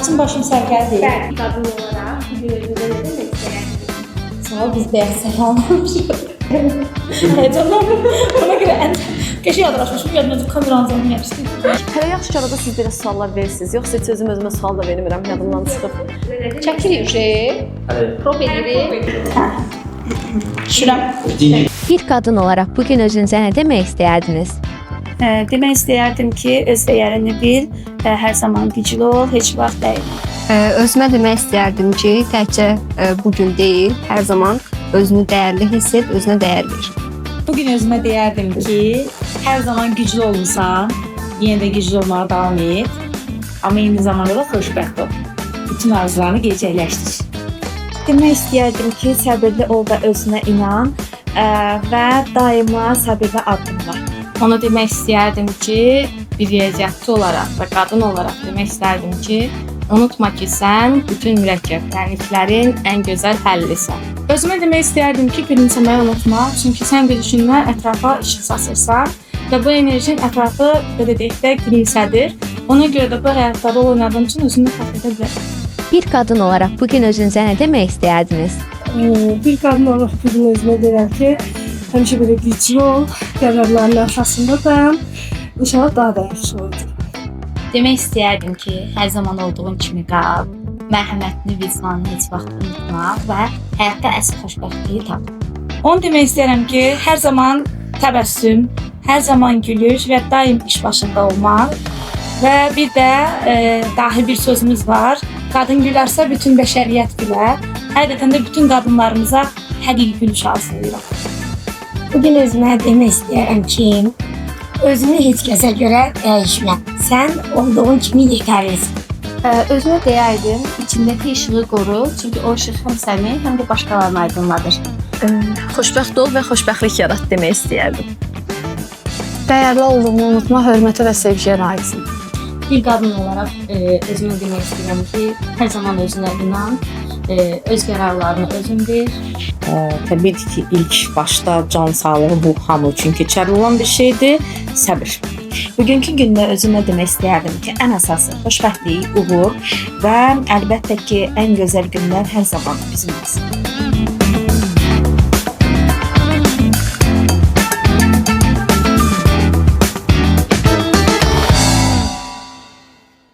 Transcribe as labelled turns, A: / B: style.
A: Saçım başım sərgəli deyil.
B: Bəli, qadın olaraq bu gün özünüzə nə demək istəyərdiniz?
A: Sağ ol, biz bayaq səhv almamışıq. Həyəcanlandım. Ona görə ən qəşəng yadlaşmışım. Yadımda kameranın zəngini yapışdı.
C: Hələ yaxşı ki, arada siz belə suallar verirsiniz. Yoxsa heç özüm özümə sual da vermirəm, yadımdan çıxıb.
D: Çəkirik uje. Prop edirik.
A: Düşürəm.
E: Bir qadın olaraq bu gün özünüzə nə demək istəyərdiniz?
F: Demək istəyərdim ki, öz dəyərini bil, hər zaman güclü ol, heç vaxt dəymə.
G: Özümə demək istəyərdim ki, təkcə bu gün deyil, hər zaman özünü dəyərli hiss et, özünə dəyər ver.
A: Bu gün özümə deyərdim ki, hər zaman güclü olmusan, yenə də güclü olmağa davam et. Amma eyni zamanda da xoşbəxt ol. Bütün arzularını gerçəkləşdir.
H: Demək istəyərdim ki, səbirli ol və özünə inan və daima səbirli addımla.
D: Ona demək istəyərdim ki, bir riyaziyyatçı olaraq və qadın olaraq demək istərdim ki, unutma ki, sən bütün mürəkkəb tənliklərin ən gözəl həllisən.
I: Özümə demək istəyərdim ki, gülümsəməyi unutma, çünki sən gülüşündən ətrafa işıq saçırsan və bu enerjin ətrafı belə deyək də gülümsədir. Ona görə də bu həyatda rol oynadığım üçün özümü fəxr edə bilərəm.
E: Bir qadın olaraq bu gün özünüzə nə demək istəyərdiniz?
J: Bir qadın olaraq bu gün özümə deyirəm ki, həmişə belə güclü ol, qərarların arxasında dayan. İnşallah daha da yaxşı olacaq.
K: Demək istəyərdim ki, hər zaman olduğun kimi qal, mərhəmətini, vicdanını heç vaxt unutma və həyatda əsl xoşbəxtliyi tap.
F: Onu demək istəyirəm ki, hər zaman təbəssüm, hər zaman gülüş və daim iş başında olmaq. Və bir də dahi bir sözümüz var. Qadın gülərsə bütün bəşəriyyət gülər. Həqiqətən də bütün qadınlarımıza həqiqi gülüş arzulayıram.
L: Bugün özümə demək istəyirəm ki, özünü heç kəsə görə dəyişmə. Sən olduğun kimi yetərlisən.
B: Özümə deyərdim, içindəki işığı qoru, çünki o işıq həm səni, həm də başqalarını aydınladır.
C: Xoşbəxt ol və xoşbəxtlik yarat demək istəyərdim.
J: Dəyərli olduğunu unutma, hörmətə və sevgiyə layiqsən.
K: Bir qadın olaraq özümə demək istəyirəm ki, hər zaman özünə inan, öz qərarlarını özün ver.
M: Təbii ki, ilk başda can sağlığı bu hamı üçün keçərli olan bir şeydir. Səbir.
H: Bugünkü gündə özümə demək istəyərdim ki, ən əsası xoşbəxtlik, uğur və əlbəttə ki, ən gözəl günlər hər zaman bizim olsun.